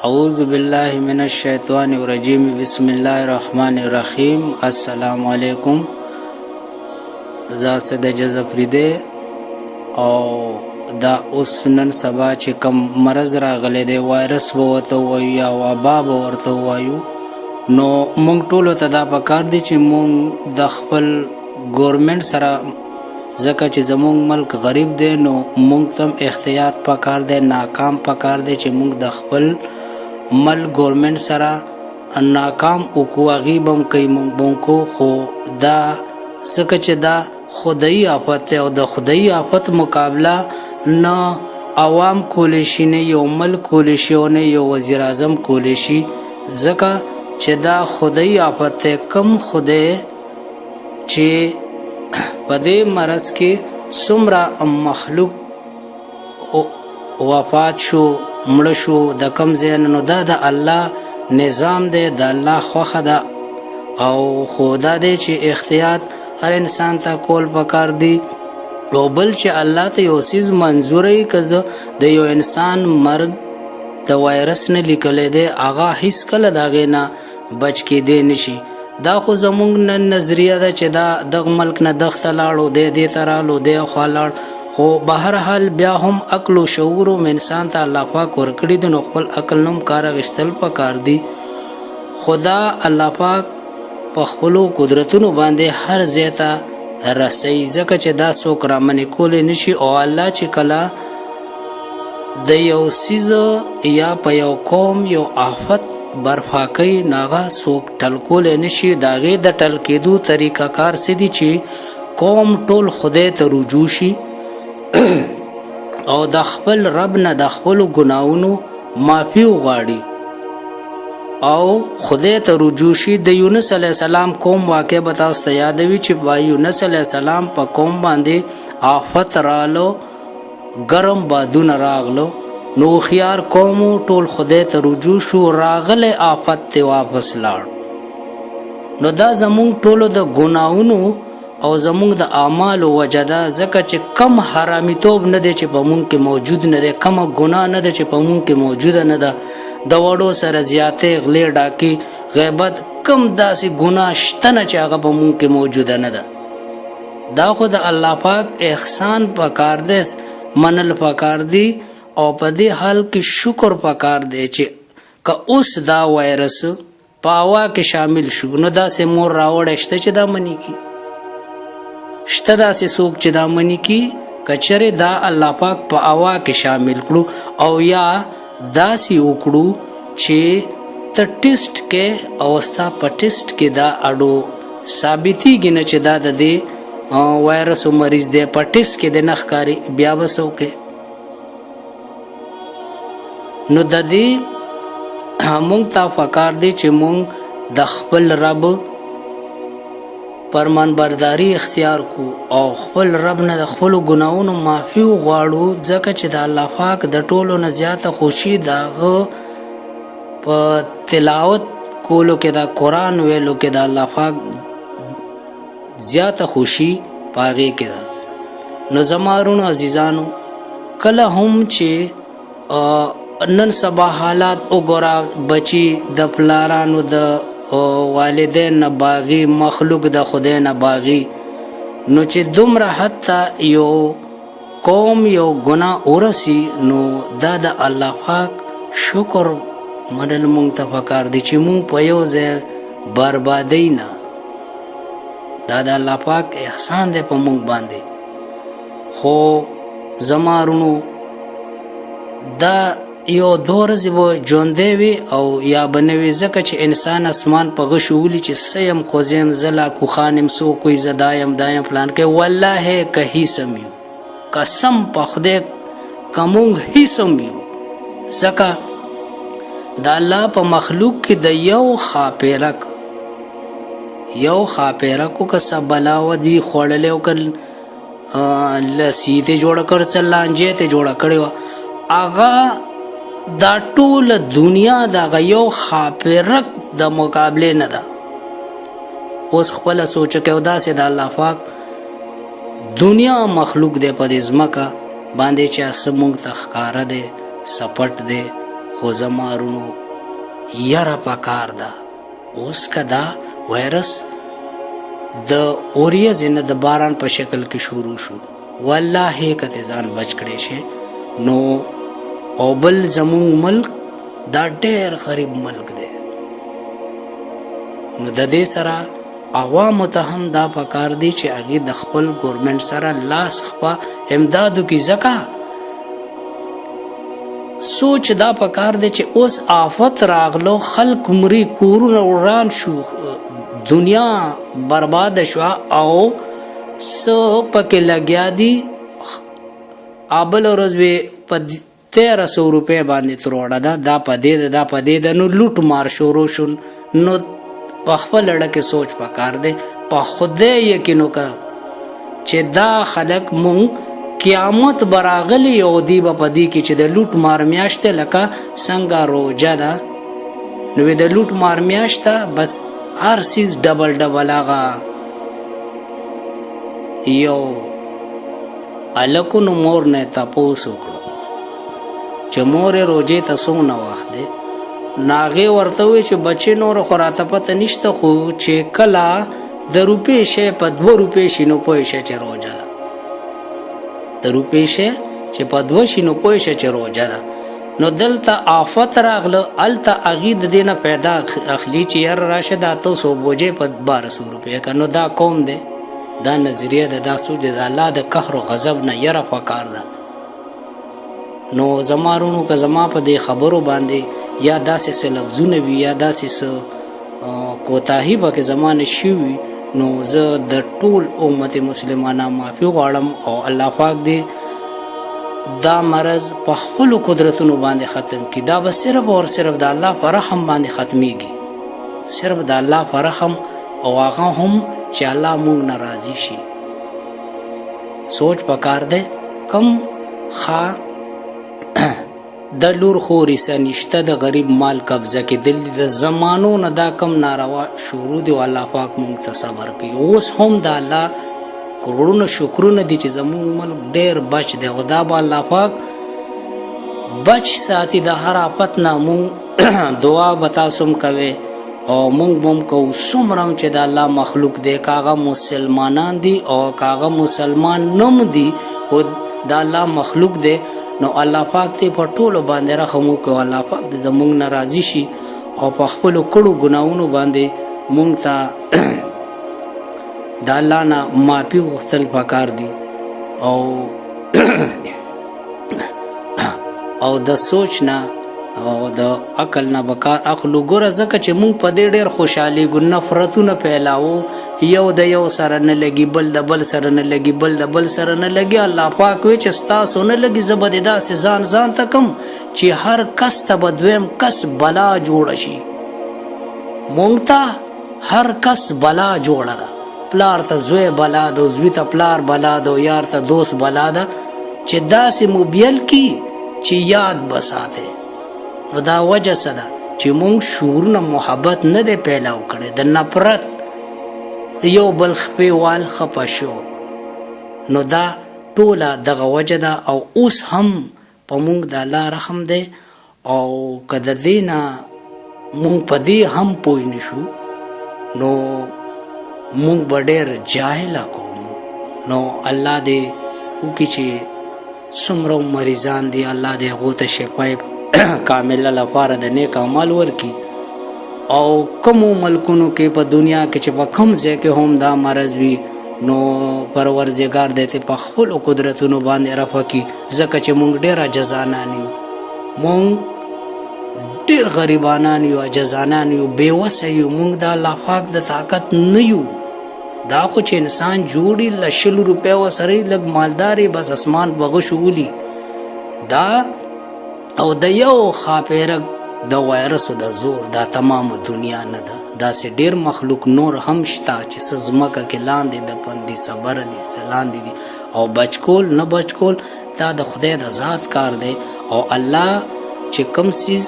اعوذ بالله من الشیطان الرجیم، بسم الله الرحمن الرحیم۔ السلام علیکم۔ زه اسد اجاز افریدی او دا اوس نن سبا چې کوم مرض راغلی دی، وایرس به ورته ووایو یا وبا به ورته ووایو، نو موږ ټولو ته دا پکار دی چې موږ د خپل ګورنمنټ سره، ځکه چې زموږ ملک غریب دی، نو موږ ته هم احتیاط پکار دی، ناکام پکار دی چې موږ د خپل ملک ګورنمنټ سره ناکام وکړو۔ هغوی به هم کوي، موږ به هم کوو، خو دا ځکه چې دا خدایي آفت دی او د خدایي آفت مقابله نه عوام کولی شي، نه یو ملک کولی شي او نه یو وزیر اعظم کولی شي، ځکه چې دا خدایي آفت دی۔ کم خدای چې په دې مرض کې څومره مخلوق وفات شو، مړه شو، د کم ځای نه، نو دا د الله نظام دی، د الله خوښه ده۔ او خو دا دی چې احتیاط هر انسان ته کول پکار دی۔ او بل چې الله ته یو څیز منظور وي، که د یو انسان مرګ د وایرس نه لیکلی دی، هغه هیڅکله د هغې نه بچ کېدی نشي۔ دا خو زمونږ نن نظریه ده چې دا دغه ملک نه دغه لاړو، دی دې ته رالو، دی خوا لاړ، خو بهر حال بیا هم عقل او شعور هم انسان ته الله پاک ورکړي دي، نو خپل عقل نه هم کار اخیستل پکار دي۔ خدا الله پاک په خپلو قدرتونو باندې هر ځای ته رسوي، ځکه چې دا څوک رامنې کولی نشي۔ او الله چې کله د یو څیز یا په یو قوم یو آفت برپا کوي، نو هغه څوک ټل کولی نشي۔ د هغې د ټل کېدو طریقه کار څه دي؟ چې قوم ټول خدای ته رجوع شي او د خپل رب نه د خپلو ګناهونو معافي وغواړي او خدای ته رجوع شي۔ د یونس علیه السلام قوم واقع به تاسو ته یادوي چې با یونس علیه السلام په قوم باندې آفت رالو، ګرم بادونه راغلو، نو هوښیار قوم ټول خدای ته رجوع شو، راغلی آفت ته واپس لاړ۔ نو دا زمونږ ټولو د ګناهونو او زمونږ د اعمالو وجه ده، ځکه چې کم حرامیتوب نه دی چې په مونږ کې موجود نه دی، کمه ګناه نه ده چې په مونږ کې موجوده نه ده۔ د وړو سره زیاتې، غلې، ډاکې، غیبت، کم داسې ګناه شته نه چې هغه په مونږ کې موجوده نه ده۔ دا خو د الله پاک احسان پکار دی، منل پکار دی او په دې حال کې شکر پکار دی چې که اوس دا وایرس په هوا کې شامل شو، نو داسې مور راوړی شته چې دا مني کی؟ شته داسې څوک چې دا مني کی؟ که چېرې دا الله پاک په هوا کې شامل کړو او یا داسې وکړو چې ته ټیسټ کې او ستا په ټیسټ کې دا اډو ثابتېږي نه چې دا د دې وایرس مریض دی، په ټیسټ کې د نه ښکاري، بیا به څه وکړې؟ نو د دې مونږ ته پکار دی چې مونږ د خپل رب فرمانبرداري اختیار کو او خپل رب نه د خپلو ګناهونو معافي وغواړو، ځکه چې د الله پاک د ټولو نه زیاته خوشي د هغه په تلاوت کولو کې د قرآن ویلو کې د الله پاک زیاته خوشي په هغې کې ده۔ نو زما وروڼو عزیزانو، کله هم چې نن سبا حالات وګوره، بچي د پلارانو د والدین نه باغي، مخلوق د خدای نه باغي، نو چې دومره حتی یو قوم یو ګناه ورسي، نو دا د الله پاک شکر منل مونږ ته پکار دي چې مونږ په یو ځای بربادۍ نه۔ دا د الله پاک احسان دی په مونږ باندې۔ خو زما وروڼو، دا یو دوه ورځې به ژوندی وي او یا به نه وي، ځکه چې انسان اسمان په غشو ولي چې څه یم، خو زه یم، زه لا کوخان یم، څوک وایي زه دا یم، دا یم، فلان کوي۔ والله که هیڅ هم یو، قسم په خدای که مونږ هیڅ هم یو، ځکه د الله په مخلوق کې د یو ښاپېرک که څه بلا وه دي خوړلی او که لسی ته جوړه کړ، څه لانجې ته جوړه کړې وه، هغه دا ټوله دنیا د هغه یو ښاپېرک د مقابلې نه ده۔ اوس خپله سوچ وکړئ، او داسې د الله پاک دنیا مخلوق دی په دې ځمکه باندې چې څه مونږ ته ښکاره دی، څه پټ دی۔ خو زما وروڼو یره پکار ده. اوس که دا وایرس د اوریځې نه د باران په شکل کې شروع شو، والله که ته ځان بچ کړی شي نو. او بل زمونږ ملک دا ډېر غریب ملک دی، نو د دې سره عوامو ته هم دا پکار دی چې هغې د خپل ګورنمنټ سره لاس خپه امداد وکړي، ځکه سوچ دا پکار دی چې اوس آفت راغلو، خلک مري، کورونه وران شو، دنیا برباد شوه او څه پکې لګیا دي. ابل ورځ وی په 1300 روپۍ باندې تروړه ده، دا په دې ده، دا په دې ده، نو لوټ مار شروع شول. نو په خپل اړه کې سوچ پکار دی. په خدای یقین وکړه چې دا خلک مونږ قیامت به راغلی او دی به په دې کې چې د لوټ مار میاشت لکه څنګه روژه ده، نو د لوټ مار میاشت بس هر څیز ډبل ډبل. هغه یو هلکو نو مور نه تپوس وکړو چې مور یې روژې ته څومره وخت دی؟ نو هغې ورته وویل چې بچې نور خو راته پته نشته، خو چې کله د روپې شی په 2 روپې شي نو پوه شه چې روژه ده. د روپې شی چې په 2 شي نو پوه شه چې روژه ده. نو دلته آفت راغله، هلته هغې د دې نه پیدا اخلي چې یاره راشه دا 800 بوجۍ په 1200 روپۍ که. نو دا قوم دی، دا نظریه ده، دا سوچ ده. د الله د قهر او غضب نه یره پکار ده. نو زما وروڼو، که زما په دې خبرو باندې یا داسې څه لفظونه وي یا داسې څه کوتاهي پکې زما نه شوي وي، نو زه د ټول امت مسلمانه معافي غواړم. او الله پاک دې دا مرض په خپلو قدرتونو باندې ختم کړي. دا به صرف او صرف د الله په رحم باندې ختمیږي، صرف د الله په رحم، او هغه هم چې الله مونږ نه راضي شي. سوچ پکار دی. کم ښه د لور خور حصه نشته، د غریب مال قبضه کېدل دي، د زمانو نه دا کم ناروا شروع دي. او الله پاک مونږ ته صبر کوي. اوس هم د الله کروړونه شکرونه دي چې زمونږ ملک ډېر بچ دی، او دا به الله پاک بچ ساتي د هر آفت نه. مونږ دعا به تاسو هم کوئ او مونږ به هم کوو. څومره هم چې د الله مخلوق دی، که هغه مسلمانان دي او که هغه مسلمان نه دي، خو د الله مخلوق دی، نو الله پاک دې په ټولو باندې رحم وکړي او الله پاک دې زمونږ نه راضي شي او په خپلو کړو ګناهونو باندې مونږ ته د الله نه معافي غوښتل پکار دي. او د سوچ نه او د عقل نه به کار اخلو. ګوره، ځکه چې مونږ په دې ډېر خوشحالېږو، نفرتونه پیلاوو، یو د یو سره نه لګي، بل د بل سره نه لګي، بل د بل سره نه لګي. الله پاک وی چې ستاسو نه لګي، زه به دې داسې ځان ځان ته کم چې هر کس ته به دویم کس بلا جوړه شي. مونږ ته هر کس بلا جوړه ده، پلار ته زوی بلا ده، زوی ته پلار بلا ده، یار ته دوست بلا ده، چې داسې موبیل کی چې یاد به ساتې. نو دا وجه څه ده؟ چې مونږ شعورونه محبت نه دی پیلاو کړی، د نفرت یو بل خپې وال خپه شو. نو دا ټوله دغه وجه ده. او اوس هم په مونږ د الله رحم دی، او که د دې نه مونږ په دې هم پوه نه شو نو مونږ به ډېر جاهله قوم. نو الله دې وکړي چې څومره مریضان دي، الله دې هغو ته شفای کامله لپاره د نیک عمل ورکړي. او کومو ملکونو کې په دنیا کې چې په کوم ځای کې هم دا مرض وي، نو پروردګار دې ته په خپلو قدرتونو باندې رفع کړي، ځکه چې مونږ ډېر عاجزانان یو، مونږ ډېر غریبانان یو، عاجزانان یو، بېوسه یو. مونږ د الله پاک د طاقت نه یو. دا خو چې انسان جوړي له 20 روپۍ ورسره لږ مالدار بس اسمان په غشو ولي دا. او د یو ښاپېرک د وایرسو د زور دا تمامه دنیا نه ده، داسې ډېر مخلوق نور هم شته چې څه ځمکه کې لاندې د پندي څه بره دي، څه لاندې دي. او بچ کول نه بچ کول دا د خدای د ذات کار دی. او الله چې کوم څیز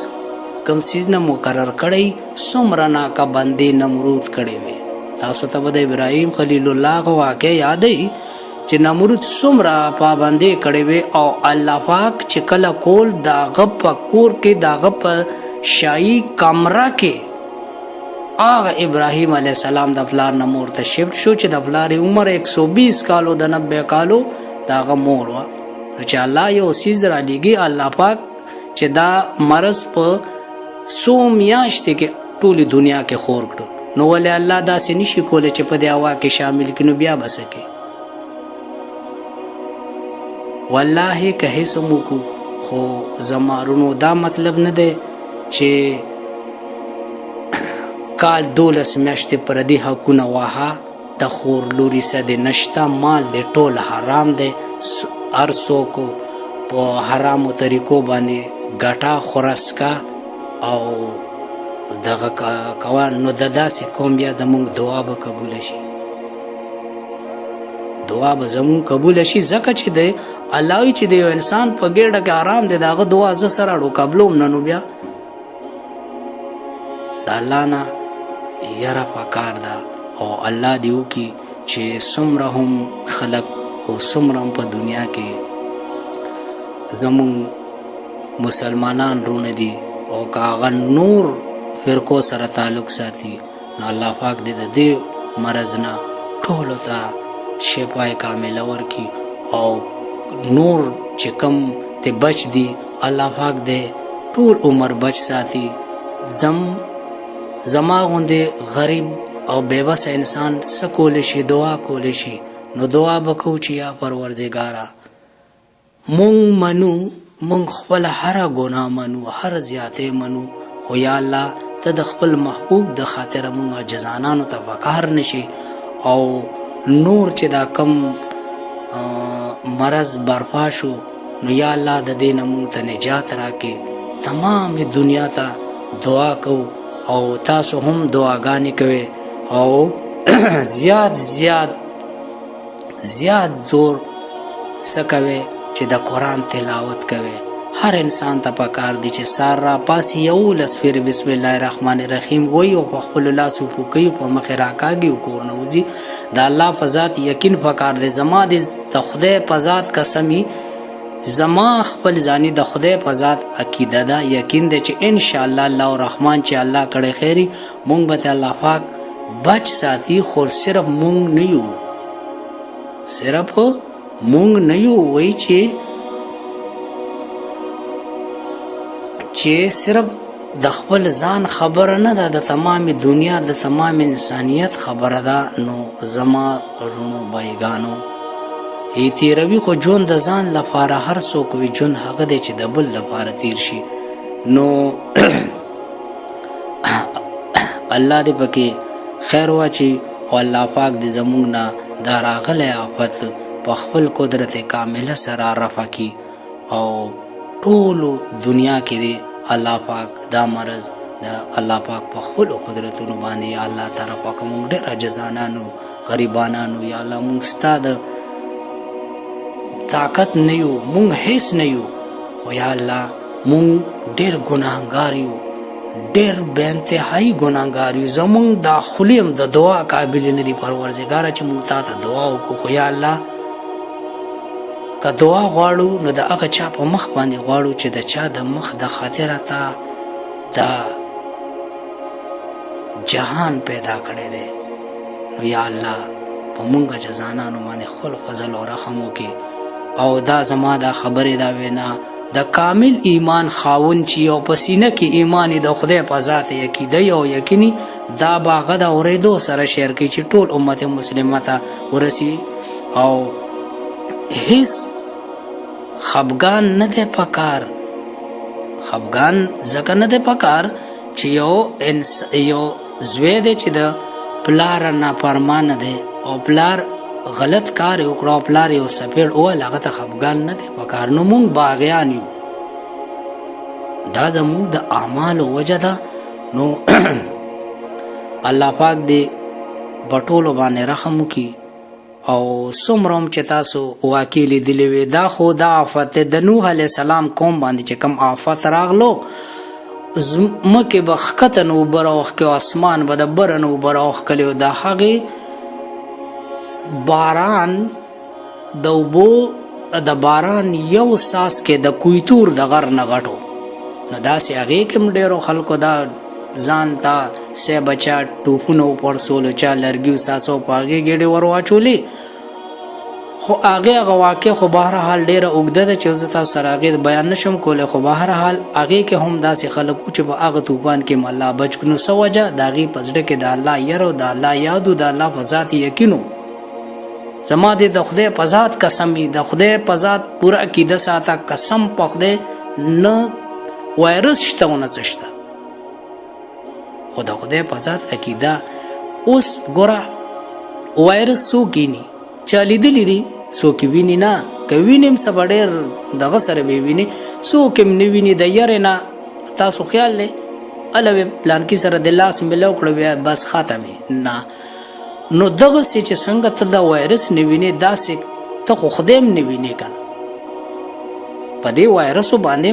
کوم څیز نه مقرر کړی، څومره ناکه بندې نمرود کړی وي. تاسو ته به د ابراهیم خلیل الله هغه واقع یادوي چې نمرود څومره پابندې کړې وې او الله پاک چې کله کول د هغه په کور کې د هغه په شاهي کمره کې هغه ابراهیم علیه السلام د پلار نه مور ته شفټ شو چې د پلار عمر 120 کالو د 90 کالو د هغه مور وه. نو چې الله یو څیز را لیږي، الله پاک چې دا مرض په څو میاشتې کې ټولې دنیا کې خور کړو، نو ولې الله داسې نشي کولی چې په دې هوا کې شامل کړي؟ نو بیا به څه کوي؟ والله که هیڅ هم وکړو، خو زما وروڼو دا مطلب نه دی چې کال 12 میاشتې پردي حقونه واهه، د خور لوري څه دې نشته، مال دې ټول حرام دی، هر څوک په حرامو طریقو باندې ګټه خورسکه او دغه کوه. نو د داسې قوم بیا د موږ دعا به قبوله شي؟ دعا به زموږ قبوله شي؟ ځکه چې د الله وایي چې د یو انسان په ګېډه کې آرام دی، د هغه دعا زه سره اړو قبلوم نه. نو بیا د الله نه یره پکار ده او الله دې وکړي چې څومره هم خلک او څومره هم په دنیا کې زموږ مسلمانان رونه دي او که هغه نور فرقو سره تعلق ساتي، نو الله پاک دې د دې مرض نه ټولو ته شفای کامله ورکړي او نور چې کوم ته بچ دي، الله پاک دې ټول عمر بچ ساتي. زما غوندې غریب او بې وسه انسان څه کولی شي؟ دعا کولی شي. نو دعا به کوو چې یا پروردګاره، مونږ منو، مونږ خپله هره ګناه منو، هر زیاتی منو، خو یا الله ته د خپل محبوب د خاطره مونږ عاجزانانو ته پکار نشي او نور چې دا کم مرض برپا شو، نو یا الله د دې نه مونږ ته نجات راکړي. تمام دنیا ته دعا کوو او تاسو هم دعاګانې کوئ او زیات زیات زیات زور څه کوي چې د قرآن تلاوت کوي. هر انسان ته پکار دی چې سار را پاسي 11 پیر بسم الله الرحمن الرحیم وایي او په خپلو لاسو پوکوي، په مخې راکاږي او کور نه وځي. د الله په ذات یقین پکار دی. زما د خدای په ذات قسمي، زما خپل ځاني د خدای په ذات عقیده ده، یقین دی چې ان شاء الله الله الرحمن چې الله کړی خیری، مونږ به ته الله پاک بچ ساتي. خو صرف مونږ نه یو، صرف مونږ نه یو، وای چې صرف د خپل ځان خبره نه ده، د تمام دنیا د تمام انسانیت خبره ده. نو زما رونو بایګانو ای تیروي، خو ژوند د ځان لپاره هر څوک وي، ژوند هغه دی چې د بل لپاره تیر شي. نو الله دې پکې خیر واچي او الله پاک دې زموږ نه دا راغلی آفت په خپل قدرت کامله سره رفع کړي او ټولو دنیا کې دې الله پاک دا مرض د الله پاک په خپلو قدرتونو باندې یا الله طرف وکړه. موږ ډېر عاجزانانو غریبانانو، یا الله موږ ستا د طاقت نه یو، موږ هیڅ نه یو، خو یا الله مونږ ډېر ګناهګار یو، ډېر بې انتهایي ګناهګار یو. زمونږ دا خولې هم د دعا قابل نه دي پروردګاره چې مونږ تا ته دعا وکړو. خو یا الله که دعا غواړو، نو د هغه چا په مخ باندې غواړو چې د چا د مخ د خاطره تا دا جهان پیدا کړی دی. نو یا الله په مونږ جزانانو باندې خپل فضل او رحم وکړي. او دا زما دا خبرې دا وینا د کامل ایمان خاوند چې او په سینه کې ایمان د خدای په ذات عقیده او یقیني، دا به هغه د اورېدو سره شیر کوي چې ټول امت مسلمه ته ورسي. او هیڅ خفګان نه دی پکار، خفګان ځکه نه دی پکار چې یو زوی دی چې د پلار نافرمانه دی او پلار غلط کار یې وکړو او پلار یو څپېړ ووهل، هغه ته خفګان نه دی پکار. نو مونږ باغیان یو، دا د مونږ د اعمالو وجه ده. نو الله پاک دې په ټولو باندې رحم وکړي. او څومره هم چې تاسو واقع لیدلې وي، دا خو دا آفت د نوح علیه السلام قوم باندې چې کوم آفت راغلو، ځمکې به ښکته نه اوبه راوښکې او اسمان به د بره نه اوبه راوښکلې او د هغې باران د اوبو د باران یو څاڅکی د کویتور د غر نه غټو. نو داسې هغې کې هم ډېرو خلکو دا ځان ته سه بچا ټوپونه وپړسولو، چا لرګي وڅاڅو په هغې ګېډې ور واچولې. خو هغې هغه واقع خو بهرحال ډېره اوږده ده چې زه تاسو سره هغې بیان نشم کولی، خو بهرحال هغې کې هم داسې خلک وو چې په هغه طوفان کې هم الله بچ کړو. نو څه وجه؟ د هغې په زړه کې د الله یره او د الله یاد و، د الله په ذات یقین و. زما دې د خدای په ذات قسم وي، د خدای په ذات پوره عقیده ساته، قسم په خدای نه وایرس شته او نه څه شته، خو د خدای په ذات عقیده. اوس ګوره وایرس څوک ویني؟ چا لیدلی دي؟ څوک ویني نه، که ویني هم څه به ډېر دغه سره به ویني، څوک هم نه ویني د یرې نه. تاسو خیال دی هله به پلانکي سره د لاس ملاو کړو بیا بس ختم نه. نو دغسې چې څنګه ته دا وایرس نه وینې، داسې ته خو خدای هم نه وینې که نه. په دې وایرسو باندې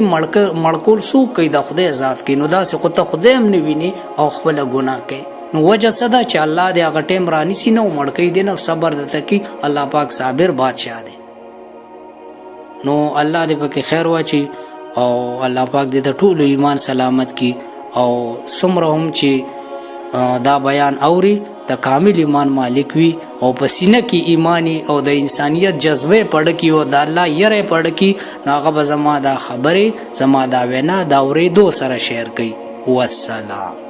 مړکول څوک کوي؟ د خدای ذات کوي. نو داسې خو ته خدای هم نه وینې او خپله ګناه کوي. نو وجه څه ده چې الله دې هغه ټیم رانیسي نه او مړ کوي دې نه، صبر درته کوي. الله پاک صابر بادشاه دی. نو الله دې پکې خیر واچي او الله پاک دې د ټولو ایمان سلامت کړي، او څومره هم چې دا بیان اوري د کامل ایمان مالک وي او په سینه کې ایمانی او د انسانیت جذبه پړ کی او د الله یره پړ کی، نو هغه به زما دا خبرې، زما دا وینا د اورېدو سره شیر کوي. والسلام.